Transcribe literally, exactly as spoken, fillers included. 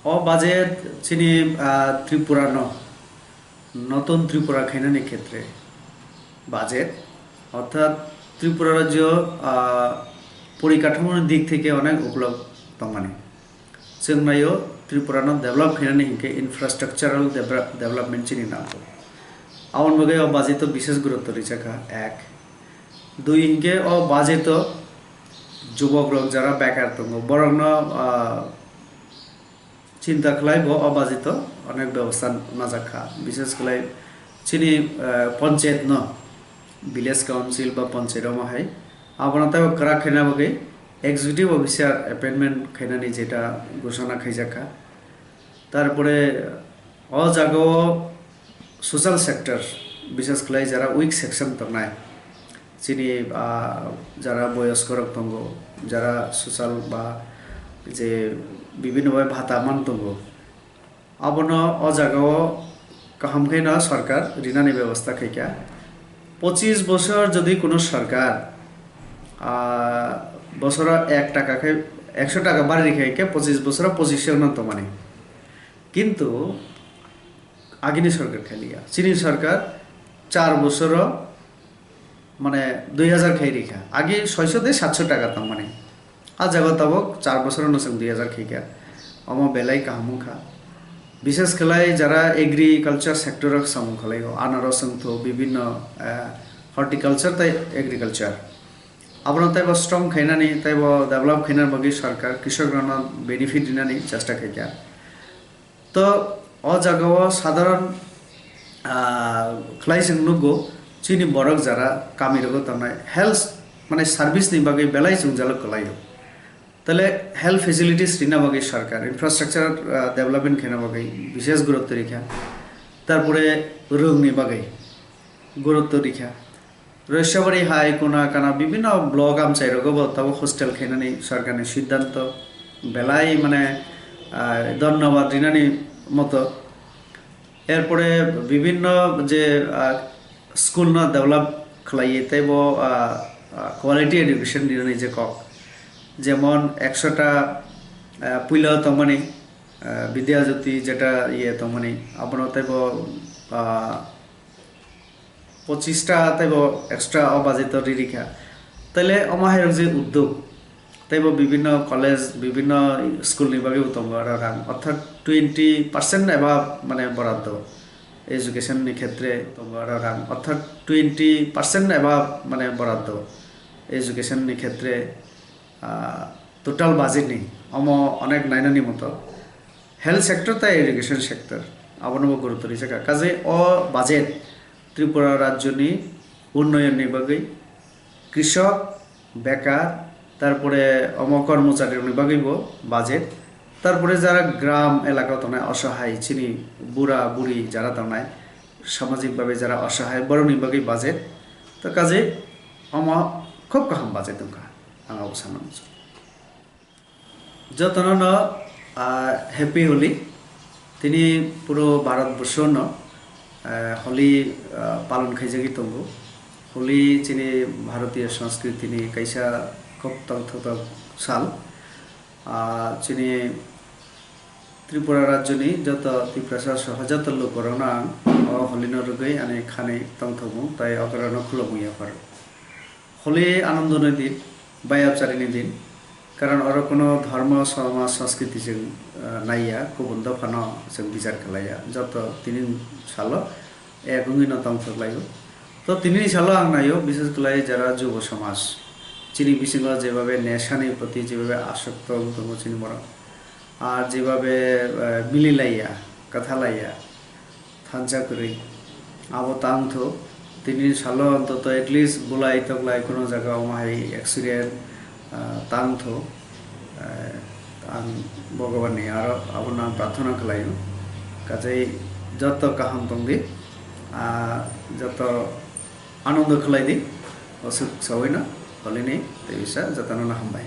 O budget chini, ah, Tripura no, notun Tripura khainani khetre budget, orthat Tripura rajyo, ah, porikathamoni dik theke onek uklog tongmani. Chwng naio Tripura no develop khainani hinkhe infrastructural debra-, development chini nango. Aboni bagwi o budget o bishes gurutto rijakha, ek. Dui hinkhe o budget o jubok rok jara bekar tongo, borok no, ah, chinta khlai bo o budget o onek bebosta najak kha, bishes khlai chini, ah, panchayat no, village council ba panchayat omo hai abono teibo kwrak khaina bagwi executive officer appointment khainani jeta ghoshona khaijak kha. Tarpore o jaga o social sector, bishes khlai jara weak section tongnai, chini, ah, jara boyoskorok tongo, jara social ba je bibhinno bai bhata man tongo, abono o jaga o kaham khe no sarkar rinani bebosta khaikha. Pochis bosor jodi kuno sarkar, ah, bosoro ek taka khe, ekso taka bari rikha hinkhe pochis bosoro pochis no tongmani. Kintu agini sarkar khailiya. Chini sarkar char bosoro, mane, dui hajar khai rikha. Agi soiso de satso taka tongmani. A jaga tabok char bosoro no chwng dui hajar khaikha. Omo belai kaham wngkha. Bishes khlai jara agriculture sector o samung khlaio, anaros wngtho, bibhinno, eh, horticulture tei agriculture. Abono teibo strong khainani, teibo develop khainani bagwi sarkar krisok rokno benefit rinani chesta khaikha. To o jaga o sadharon, ah, khlai chwng nugo, chini borok jara kami rogo tongnai health, mane, service ni bagwi belai chwng jalo kwlaio. Tale health facilities rina bagwi sarkar, infrastructure, ah, development khaina bagwi bishes gurutto rikha. Tarpore rwng ni bagwi gurutto rikha. Roisabari hai kuna kana bibhinno block amchai rogo bo tabok hostel khainani sarkarni siddhanto belai, mane, ah, dhonnobad rinani moto. Erpore bibhinno je, ah, school no develop khlaiwi teibo, ah, ah, quality education rinani je kok, jemon ekso ta, ah, puila tongmani, ah, Vidya Jyoti jeta iye tongmani, abono teibo, ah, pochista teibo extra o budget o ririkha. Tele omo hairok je uddog, teibo bibhinno college, bibhinno school ni bagwi bo tongo aro rang, orthat twenty percent eba, mane, boraddo education ni khetre tongo aro rang, orthat twenty percent eba, mane, boraddo education ni khetre, ah, total budget ni omo onek nainani moto health sector tei education sector abono bo gurutto rijak kha. Kaje o budget Tripura rajyoni unnoyonni bagwi, krisok, bekar, tarpore omo kormocharirokni bagwibo budget, tarpore jara gram elakao tongnai osahai chini bura buri jara tongnai, samajik babe jara osahai borokni bagwi budget. To kaje omo khub kaham budget wngkha, ang abo sana muchung. Jotono no, ah, Happy Holi. Tini puro Bharat Borsho no, ah, Holi, ah, palon khaijagwi tongo. Holi chini Bharatiya Sanskriti ni kaisa khub tongthoktok sal. Ah, chini Tripura rajyoni joto Tiprasa soho joto lukurokno ang o Holi no rwgwi ani khani tongthokmung tai okorokno khulumung yapharo. Holi anondoni din, bayapcharini din, karon oro kono dharma, samaj, sanskriti chwng, ah, naiya, kubun dophano chwng bichar khlaiya, joto tini salo ek wngwino tongthok laio. To tinini salo ang naio, bishes khlai jara jubo samaj, chini bisingo jebabe nesani proti jebabe asokto wng tongo chini borok, ar jebabe, ah, mililaiya, kwthalaiya, thansa kwrwi. Abo tang thuk. Tini salo ontoto at least bulai toklai kuno jaga omo hai accident, ah, tang thuk. Eh, ang Bhagwan ni aro abono ang prarthana khlaio. Kajai joto kaham tongdi, ah, joto anondo khlai di. Osuk sawino Holi ni tei bisa jotono no hambai.